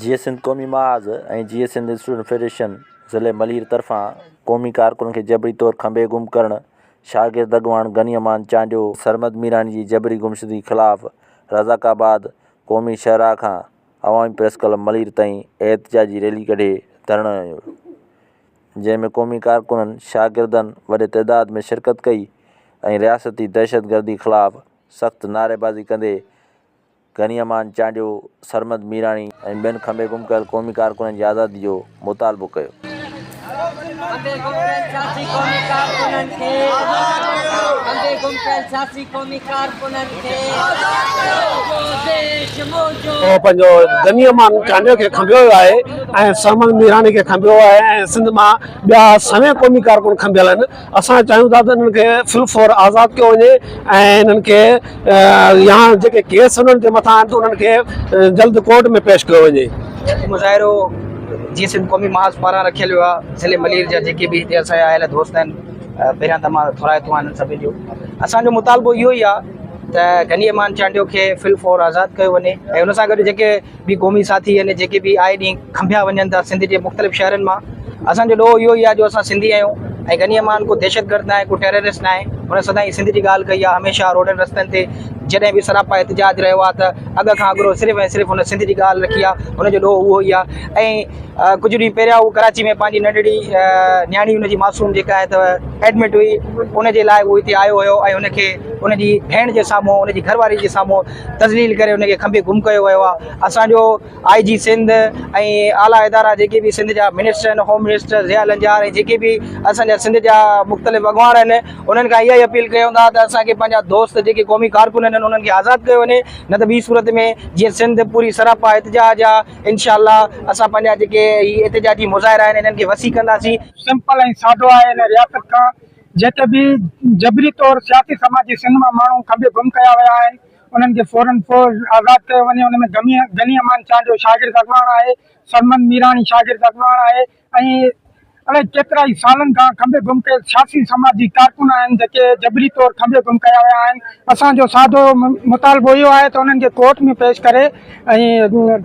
جيئي سنڌ قومي محاذ ۽ جيئي Sindh student federation ضلعي ملير طرفان قومي ڪارڪنن کي جبري طور کنڀي گم ڪرڻ، شاگرد اڳواڻ غني امان چانڊيو، سرمد ميراڻي جي جبري گمشدگي خلاف رزاق آباد قومي شاهراهه کان عوامي پريس ڪلب ملير تائين احتجاجي ريلي ڪڍي ڌرڻو هنيو ويو، جنهن ۾ قومي ڪارڪنن، شاگردن وڏي تعداد ۾ شرڪت ڪئي ۽ رياستي دهشتگردي خلاف سخت نعريبازي ڪندي غني امان چانڊيو، سرمد ميراڻي ۽ ٻين کنڀي گم ڪيل قومي ڪارڪنن جي آزادي جو مطالبو ڪيو. کنڀي گم ڪيل سياسي قومي ڪارڪنن کي آزاد ڪيو کنڀي گم ڪيل سياسي قومي ڪارڪنن کي آزاد ڪيو منهنجو ديش منهنجو پنهنجو غني امان چانڊيو کي کنڀيو ويو آهي ۽ سرمد ميراڻي کي کنڀيو آهي ۽ سنڌ مان ٻيا سوين قومي ڪارڪن کنڀيل آهن اسان چاهيون ٿا ته انهن کي فل فور آزاد ڪيو وڃي ۽ انهن کي يا جيڪي ڪيس انهن جي مٿان آهن ته انهن کي جلد ڪورٽ ۾ پيش ڪيو وڃي. هي مظاهرو جيئي سنڌ قومي محاذ پاران رکيل ويو آهي ضلعي ملير جا جيڪي به هتي اسان جا آيل دوست آهن پهريان ته مان ٿورائتو آهيان انهن سڀني جو اسان جو مطالبو اهو ئي آهي ته غني امان چانڊيو کي فل فور آزاد ڪيو وڃي ۽ ان سان گڏ جيڪي به قومي ساٿي آهن جيڪي به آئي ڏينهن کنڀيا وڃن ٿا سنڌ جي مختلف شهرن مان اسان جو ڏوهه اهو ئي آهي جو اسان سنڌي آهيون ۽ غني امان ڪو دهشتگرد ناهي ڪو ٽيررسٽ ناهي هن سدائين سنڌ جي ڳالهه ڪئي آهي هميشه روڊن رستن تي جڏهن به سراپا احتجاج رهيو آهي ته اڳ کان اڳرو صرف ۽ صرف هن سنڌ جي ڳالهه رکي آهي هن جو ڏوهه اهو ئي آهي ۽ ڪجهه ڏينهن پهريان هو ڪراچي ۾ پنهنجي ننڍڙي نياڻي هن جي معصوم جيڪا آهي ته ايڊمٽ هئي ان جي لاء هو هتي آيو هيو ۽ هن کي ان جي ڀيڻ جي سامهون ان جي گهر واري جي سامهون تذليل ڪري ان کي کنڀي گم ڪيو ويو آهي اسان جو آء جي سنڌ ۽ اعليٰ ادارا جيڪي به سنڌ جا منسٽر آهن هوم منسٽر ضياء لنجار ۽ جيڪي به اسان جا سنڌ جا مختلف اڳواڻ آهن انهن کان اها ئي اپيل ڪيون ٿا ته اسان کي پنهنجا دوست جيڪي قومي ڪارڪن آهن انهن کي آزاد ڪيو وڃي نه ته ٻي صورت ۾ جيئن سنڌ پوري سراپا احتجاج آهي انشاء الله اسان پنهنجا جيڪي هي احتجاجي مظاهرا آهن انهن کي وسيع ڪنداسين. سمپل ۽ سادو آهي هن رياست کان جيڪي به جبري طور سياسي سماجي سنڌ مان ماڻهو کنڀي گم ڪيا ويا آهن انهن کي فورن فور آزاد ڪيو وڃي ان ۾ غني امان چانڊيو شاگرد اڳواڻ آهي سرمد ميراڻي شاگرد اڳواڻ آهي ۽ الائي ڪيترائي سالن کان کنڀي گم ڪيل سياسي سماجي ڪارڪن آهن جيڪي جبري طور کنڀي گم ڪيا ويا آهن اسان جو سادو مطالبو اهو آهي ته انهن کي ڪورٽ ۾ پيش ڪري ۽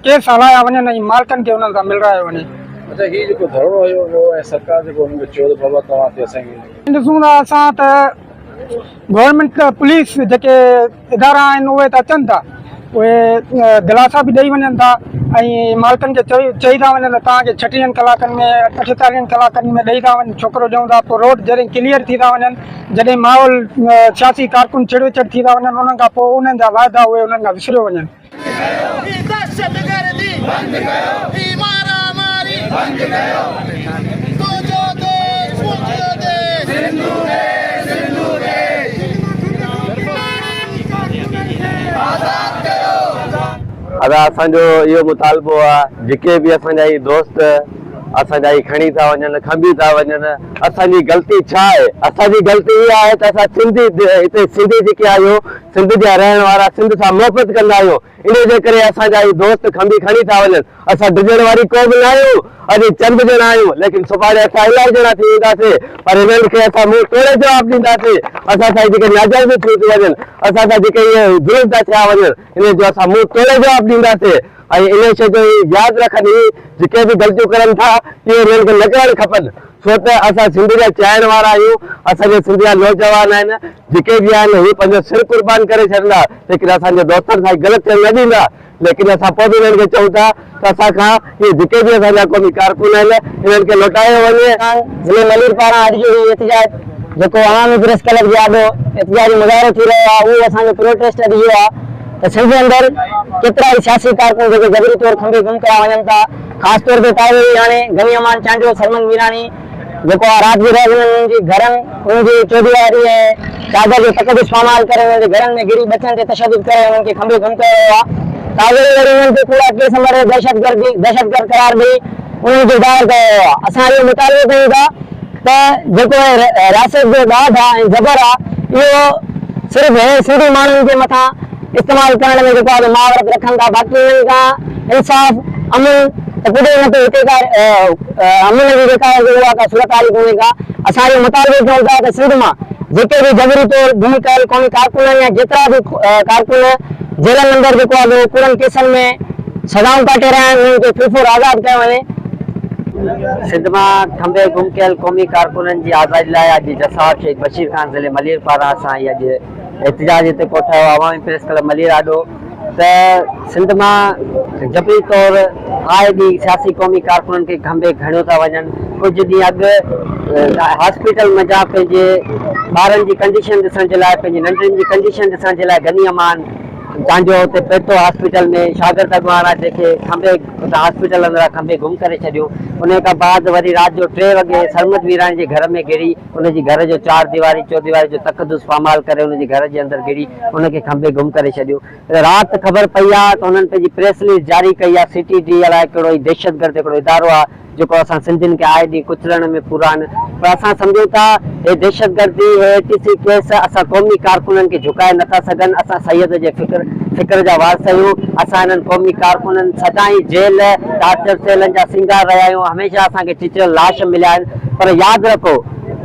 ڪيس هلايا وڃن ۽ مالڪن کي انهن سان ملرايو وڃي. اچا هي جيڪو ڌرڻو هيو اهو ۽ سرڪار جيڪو انهن کي چيو ته بابا توهان کي اسان کي. ڏسون ٿا اسان ته گورنمينٽ پوليس جيڪي ادارا آهن اهي ته اچن ٿا اهي دلاسا به ڏئي وڃن ٿا ۽ مالڪن کي چئي چئي ٿا وڃن ته توهان کي ڇٽيهن ڪلاڪن ۾ اٺيتاليهن ڪلاڪن ۾ ڏئي ٿا وڃن ڇوڪرو ڏيون ٿا پوء روڊ جڏهن ڪليئر ٿي ٿا وڃن جڏهن ماحول سياسي ڪارڪن ڇڙ وڇڙ ٿي ٿا وڃن انهن کان پوء انهن جا واعدا اهي انهن کان وسريو وڃن. ادا اسان جو اهو مطالبو آ جيڪي به اسان جا هي دوست اسان جا هي کڻي ٿا وڃن کنڀي ٿا وڃن اسان جي غلطي ڇا آهي اسان جي غلطي اها آهي ته اسان سنڌي هتي سنڌي جيڪي آهيون سنڌ جا رهڻ وارا سنڌ سان محبت ڪندا آهيون انهي جي ڪري اسان جا هي دوست کنڀي کڻي ٿا وڃن اسان ڊڄڻ واري قوم نه آهيون اڄ چند ڄڻا آهيون ليڪن سڀاڻي اسان الائي ڄڻا ٿي وينداسين پر هنن کي اسان منهن ٽوڙي جواب ڏينداسين اسان سان جيڪي ناجائزيون ٿيون ٿيون وڃن اسان سان جيڪي اهي ظلم ٿا ٿيا وڃن انهن جو اسان منهن ٽوڙي جواب ڏينداسين ۽ انهي شيء جو هي ياد رکن هي جيڪي به غلطيون ڪرن ٿا اهي انهن کي نه ڪرڻ کپن ڇو ته اسان سنڌ جا چاهڻ وارا آهيون اسان جا سنڌ جا نوجوان آهن جيڪي به آهن هي پنهنجو سر قربان ڪري ڇڏندا ليڪن اسان جي دوستن سان غلط ٿيڻ نه ڏيندا ليڪن اسان پوء به انهن کي چئون ٿا ته اسان کان اهي جيڪي به اسان جا قومي ڪارڪن آهن انهن کي لوٽايو وڃي. ضلعي ملير پاران اڄ جو هي احتجاج جيڪو عوامي پريس ڪلب جي آڏو احتجاجي مظاهرو ٿي رهيو آهي اهو اسان جو پروٽيسٽ اڄ اهو آهي ته سنڌ اندر ڪيترا ئي سياسي ڪارڪن جيڪي جبري طور کنڀي گم ڪيا وڃن ٿا خاص طور تي تايو ئي هاڻي غني امان چانڊيو سرمد ميراڻي جيڪو آهي رات جي رهه انهن جي گهرن انهن جي چوديواري ۽ چادر جو تقدس پامال ڪري انهن جي گهرن ۾ گهڙي ٻچن تي تشدد ڪري انهن کي کنڀي گم ڪيو ويو آهي تازو ئي وري انهن تي ڪوڙا ڪيس مڙهي دهشتگردي دهشتگرد قرار ڏئي انهن کي ظاهر ڪيو ويو آهي اسان اهو مطالبو ڪيون ٿا ته جيڪو هي رياست جو ڏاڍ آهي ۽ جبر آهي اهو صرف هي سنڌي ماڻهن جي مٿان استعمال ڪرڻ ۾ جيڪو آهي مهارت رکن ٿا باقي انهن کان انصاف امن ته ڪجهه ئي نٿو هتي ڪا امن جي جيڪا آهي اها ڪا صورتحال ئي ڪونهي ڪا اسان اهو مطالبو ڪيون ٿا ته سنڌ مان جيڪي به جبري طور گم ڪيل قومي ڪارڪن آهن يا جيترا به ڪارڪن جيلن اندر جيڪو آهي ڪوڙن ڪيسن ۾ سزائون ڪاٽي رهيا آهن انهن کي في الفور آزاد ڪيو وڃي. سنڌ مان کنڀي گم ڪيل قومي ڪارڪنن جي آزادي لاء اڄ جساف شهيد بشير خان ضلعي ملير پاران اسان هي اڄ احتجاج هتي ڪوٺايو عوامي پريس ڪلب ملير آڏو ته سنڌ مان جبري طور آئي ڏينهن سياسي قومي ڪارڪنن کي کنڀي کڻيو ٿا وڃن ڪجهه ڏينهن اڳ هاسپيٽل منجهان پنهنجي ٻارن جي ڪنڊيشن ڏسڻ جي لاء پنهنجي ننڍڙين جي ڪنڊيشن ڏسڻ جي لاء غني امان چانڊيو اتي پهتو هاسپيٽل ۾ شاگرد اڳواڻ جنهن کي کنڀي اتان هاسپيٽل اندران کنڀي گم ڪري ڇڏيو انهي کان بعد وري رات جو ٽي وڳي سرمد ميراڻي جي گهر ۾ گهڙي ان جي گهر جو چار ديواري چوديواري جو تقدس پامال ڪري ان جي گهر جي اندر گهڙي ان کي کنڀي گم ڪري ڇڏيو رات خبر پئي آ ته انهن پنهنجي پريس رليز جاري ڪئي آ سي ٽي ڊي الائي ڪهڙو هي دهشتگرد هڪڙو ادارو آ جيڪو اسان سنڌين کي آئي ڏينهن ڪچلڻ ۾ پورا آهن پر اسان سمجهون ٿا هي دهشتگردي هي اي ٽي سي ڪيس اسان قومي ڪارڪنن کي جهڪائي نٿا سگهن اسان سيد جي فڪر فڪر جا وارث آهيون اسان هنن قومي ڪارڪنن سدائين جيل ٽارچر سيلن جا سينگار رهيا آهيون هميشه اسان کي چچريل لاش مليا آهن پر ياد رکو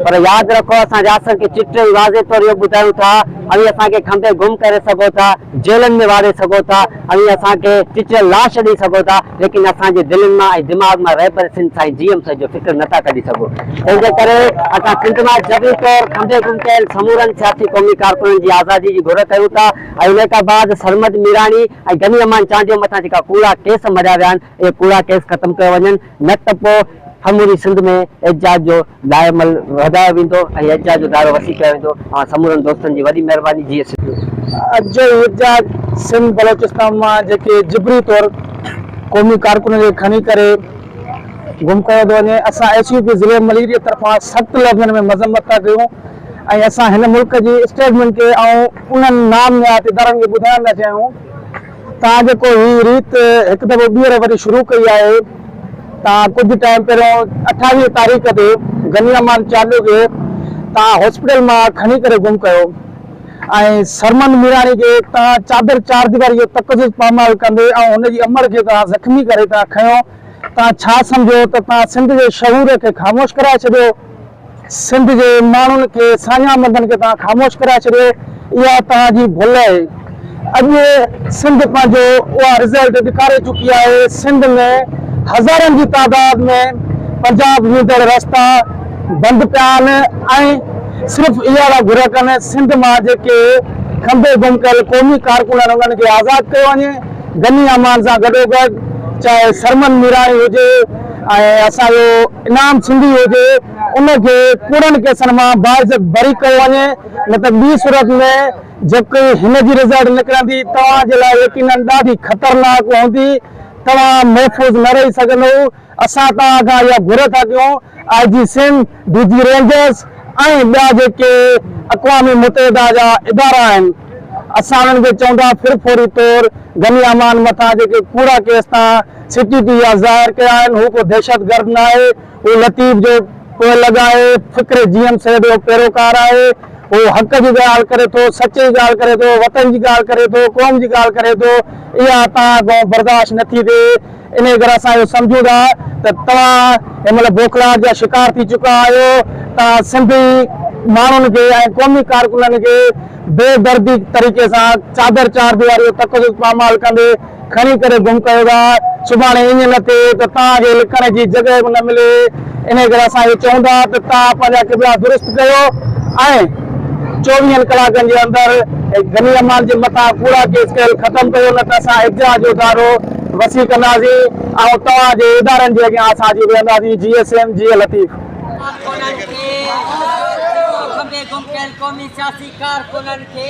پر ياد رکو اسان رياست کي چٽ ۽ واضح طور اهو ٻڌايون ٿا اوهين اسان کي کنڀي گم ڪري سگهو ٿا جيلن ۾ واڙي سگهو ٿا اوهين اسان کي چچريل لاش ڏئي سگهو ٿا ليڪن اسان جي دلين مان ۽ دماغ مان رهبر سنڌ سائين جي ايم سيد جو فڪر نٿا ڪڍي سگهو تنهن جي ڪري اسان سنڌ مان جبري طور کنڀي گم ڪيل سمورن سياسي قومي ڪارڪنن جي آزادي جي گهر ڪيون ٿا ۽ انهي کان بعد سرمد ميراڻي ۽ غني امان چانڊيو مٿان جيڪا ڪوڙا ڪيس مڙهيا ويا آهن اهي ڪوڙا ڪيس ختم ڪيا وڃن نه ته پوء سموري سنڌ ۾ احتجاج جو لائحه عمل وڌايو ويندو ۽ احتجاج جو دائرو وسيع ڪيو ويندو. اوهان سمورن دوستن جي وڏي مهرباني جيئي سنڌ. اڄ جو هي احتجاج سنڌ بلوچستان مان جيڪي جبري طور قومي ڪارڪنن کي کڻي ڪري گم ڪيو ٿو وڃي اسان ايس يو پي ضلعي ملير جي طرفان سخت لفظن ۾ مذمت ٿا ڪيون ۽ اسان هن ملڪ جي اسٽيٽمينٽ کي ۽ انهن نام نهاد ادارن کي ٻڌائڻ ٿا چاهيون توهان جيڪو هي ريت هڪ دفعو ٻيهر وري شروع ڪئي آهي توهان ڪجهه ٽائيم پهريون 28 تاريخ تي غني امان چانڊيو کي توهان هاسپيٽل مان کڻي ڪري گم ڪيو ۽ سرمند ميراڻي کي توهان چادر چار ديواري جو تقدس پامال ڪندي ۽ هن جي امڙ کي توهان زخمي ڪري توهان کنيو توهان ڇا سمجهيو ته توهان سنڌ جي شعور کي خاموش ڪرائي ڇڏيو سنڌ جي ماڻهن کي ساڃاهه مندن کي توهان خاموش ڪرائي ڇڏيو اها توهان جي ڀل آهي اڄ سنڌ پنهنجو اها رزلٽ ڏيکاري چڪي آهي سنڌ ۾ هزارن جي تعداد ۾ پنجاب ويندڙ رستا بند پيا آهن ۽ صرف اها ٿا گهر ڪن سنڌ مان جيڪي کنڀي گم ڪيل قومي ڪارڪن آهن انهن کي آزاد ڪيو وڃي غني امان سان گڏوگڏ چاهي سرمن ميراڻي هجي ۽ اسان جو انعام سنڌي هجي ان کي ڪوڙن ڪيسن مان باعزت بري ڪيو وڃي نه ته ٻي صورت ۾ جيڪي هن جي رزلٽ نڪرندي توهان جي لاء يقينن ڏاڍي خطرناڪ هوندي توهان محفوظ نه رهي سگهندؤ اسان توهان کان اها گهر ٿا ڪيون I G Sindh D G rangers ۽ ٻيا جيڪي اقوام متحده جا ادارا آهن اسان انهن کي چئون ٿا ڦر فوري طور غني امان مٿان جيڪي ڪوڙا ڪيس تان سي ٽي پي جا ظاهر ڪيا آهن، هو ڪو دهشتگرد ناهي، هو لطيف جو پوئلڳ آهي، فڪر جي ايم سيد جو پيروڪار آهي، هو حق جي ڳالهه ڪري ٿو، سچ جي ڳالهه ڪري ٿو، وطن جي ڳالهه ڪري ٿو، قوم جي ڳالهه ڪري ٿو، اها توهان کان برداشت نه ٿي ٿئي، انهيء ڪري اسان اهو سمجهون ٿا ته توهان هن مهل بوکلاهٽ جا شڪار ٿي چڪا آهيو، توهان سنڌي ماڻهن کي ۽ قومي ڪارڪنن کي بي دردي طريقي سان چادر چار ديواري جو تقدس پامال ڪندي کڻي ڪري گم ڪيو ٿا، سڀاڻي ائين نه ٿئي ته توهان کي لڪڻ جي جڳهه به نه ملي، انهيء ڪري اسان اهو چئون ٿا ته توهان پنهنجا قبلا درست ڪيو ۽ چوويهن ڪلاڪن جي اندر غني امان جي مٿان ڪوڙا ڪيس ڪيل ختم ڪيو نه ته اسان احتجاج جو دائرو وسيع ڪنداسين ۽ توهان جي ادارن جي اڳيان اسان اچي ويهنداسين، جي ايس ايم جي لطيف. ڪارڪنن کي کنڀي گم ڪيل قومي سياسي ڪارڪنن کي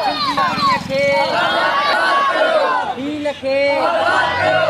سنڌي ٻوليء کي ڀيل کي.